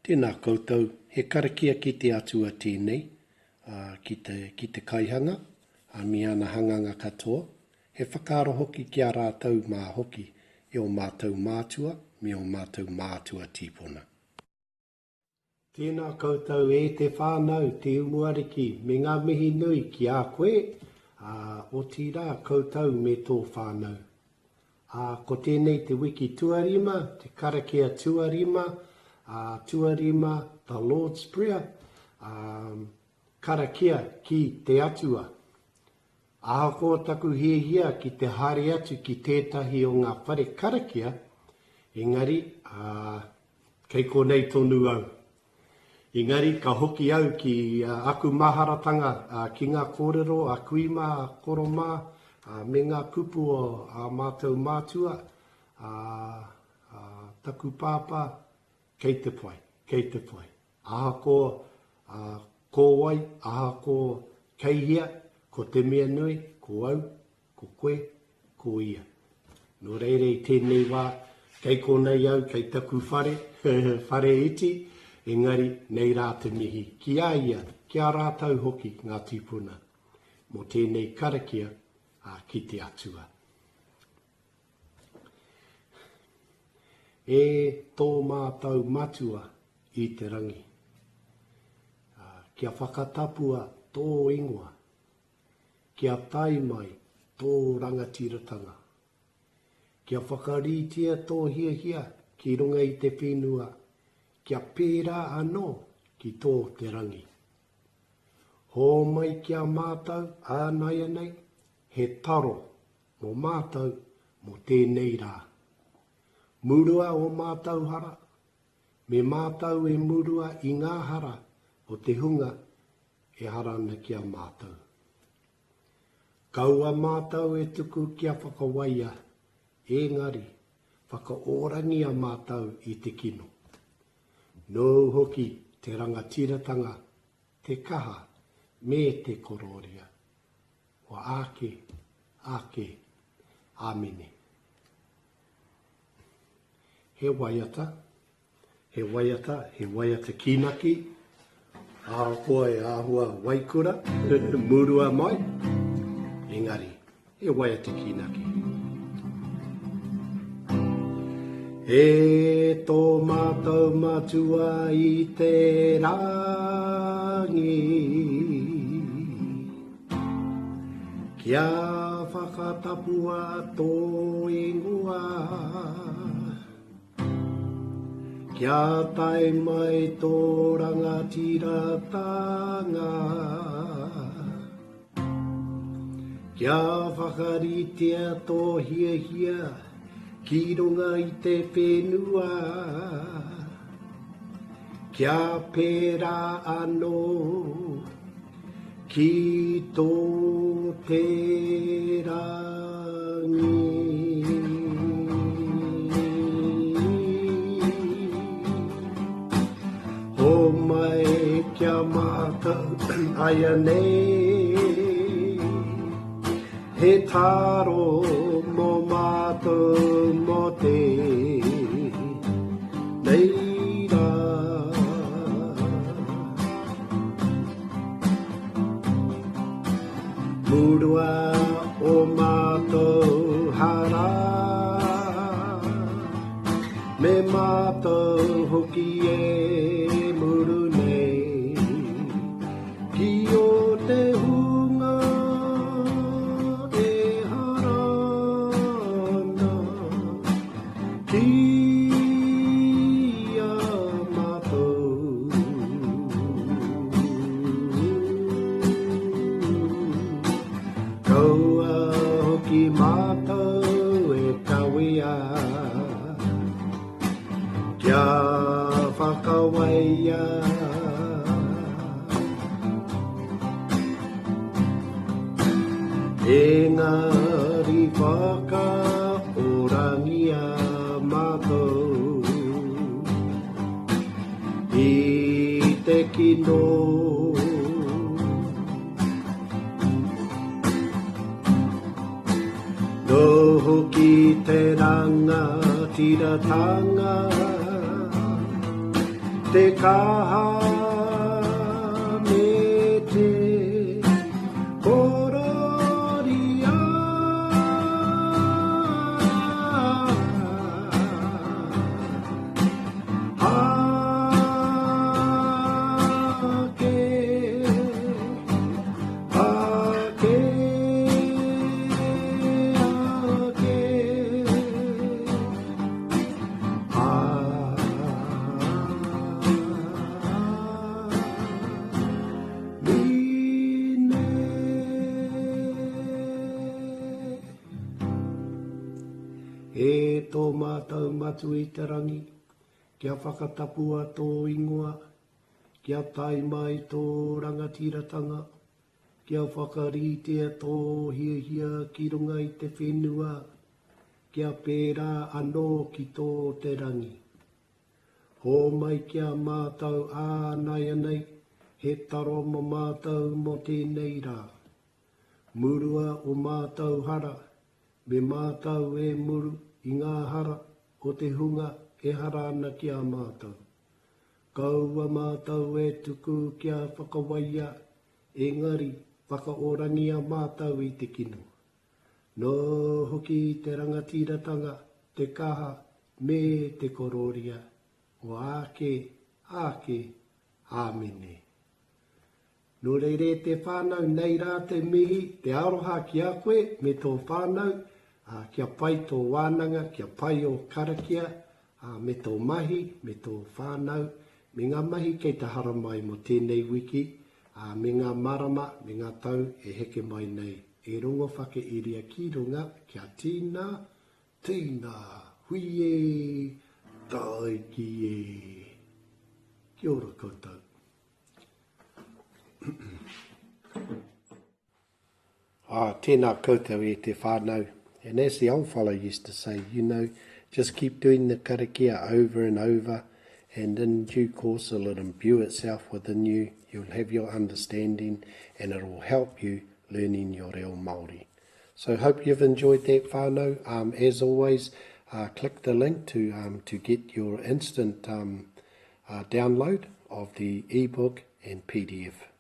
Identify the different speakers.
Speaker 1: Tēnā koutou, he karakia ki te Atua tēnei, ā, ki te, ki te Kaihanga, ā, me ana hanganga katoa, he whakaaro hoki ki a rātou mā hoki e ō mātou mātua me ō mātou mātua tīpuna. Tēnā koutou e te whānau, te Umuariki, me ngā mihi nui ki a koe, ā, otirā koutou me tō whānau. Ā, ko tēnei te wiki tuarima, te karakia tuarima, ā, tuarima, the Lord's Prayer, ā, karakia ki te Atua. Ahakoa taku hiahia ki te haere atu ki tētahi o ngā whare karakia, engari, ā, Kei konei tonu au. Engari ka hoki au ki aku maharatanga ki ngā kōrero a kui mā, a koro mā, me ngā kupu o ā mātou mātua, a taku pāpā, kei te pai, kei te pai. Ahakoa ko wai, ahakoa kei hea, ko te mea nui, ko au, ko koe, ko ia. Nō reira i tēnei wā, kei konei au, kei taku whare, whare iti, engari nei rā te mihi ki a ia, ki a rātou hoki ngā tīpuna, mō tēnei karakia ki te Atua. E tō mātou Matua i te rangi, kia whakatapua tō ingoa, Kia tae mai tō rangatiratanga. Kia whakaritea tō hiahia ki runga i te whenua, kia pērā anō ki tō te rangi. Hōmai ki a mātou ānaianei he taro mō mātou mō tēnei rā. Murua ō mātou hara, me mātou e murua i ngā hara o te hunga e hara ana ki a mātou. Kaua mātou e tuku kia whakawaia, ēngari, whakaorangia mātou i te kino. Nōu hoki te rangatiratanga, te kaha, me te korōria. Kua āke, āke. Āmene. He waiata. He waiata, he waiata kīnaki, ahakoa e āhua waikura, murua mai, engari, he waiata kīnaki. E tō mātou matua i te rangi, kia whakatapua tō ingoa, Kia tae mai tō rangatiratanga, Kia whakaritea tō hiahia ki runga i te whenua, Kia pērā anō Ki tō te rangi. Homai kia mātau aianei, he taro mō mātou mō tēnei rā. Murua o mātou hara, Me mātou hoki e muru nei, Ki o te hunga e hara ana. Ki a mātou. Kaua hoki mātou e kawea, kia whakawaia. Engari whakaorangia mātou i te kino. Nō hoki te rangatiratanga, Te kaha me te kororia. Ake, ake, ake. Āmine. E tō mātou Matua i te rangi, kia whakatapua tō ingoa, kia tae mai tō rangatiratanga, kia whakaritea tō hiahia ki runga i te whenua, Kia pērā anō ki tō te rangi. Hōmai ki a mātou ā nāianei he taro mō mātou mō tēnei rā. Murua o mātou hara, me mātou e muru i ngā hara o te hunga e hara ana ki a mātou. Kaua mātou e tuku kia whakawaia, engari whakaorangia mātou i te kino. Nō hoki te rangatiratanga, te kaha, me te korōria, o āke, āke, āmene. Nō reira e te whānau, nei rā te mihi, te aroha ki a koe me tō whānau, ā, kia pai tō wānanga, kia pai ō karakia, ā, me tō mahi, me tō whānau, me ngā mahi kei te haramai mō tēnei wiki, ā, me ngā marama, me ngā tau e heke mai nei. E rongo whakairia ki runga kia tīna, tīna, hui e, tāiki e. Kia ora koutou. Ah, tēnā koutou e te whānau. And as the old fellow used to say, you know, just keep doing the karakia over and over, and in due course it'll imbue itself within you, you'll have your understanding, and it'll help you learning your reo Māori. So hope you've enjoyed that whānau. Um, as always, uh, click the link to, um, to get your instant um, uh, download of the ebook and PDF.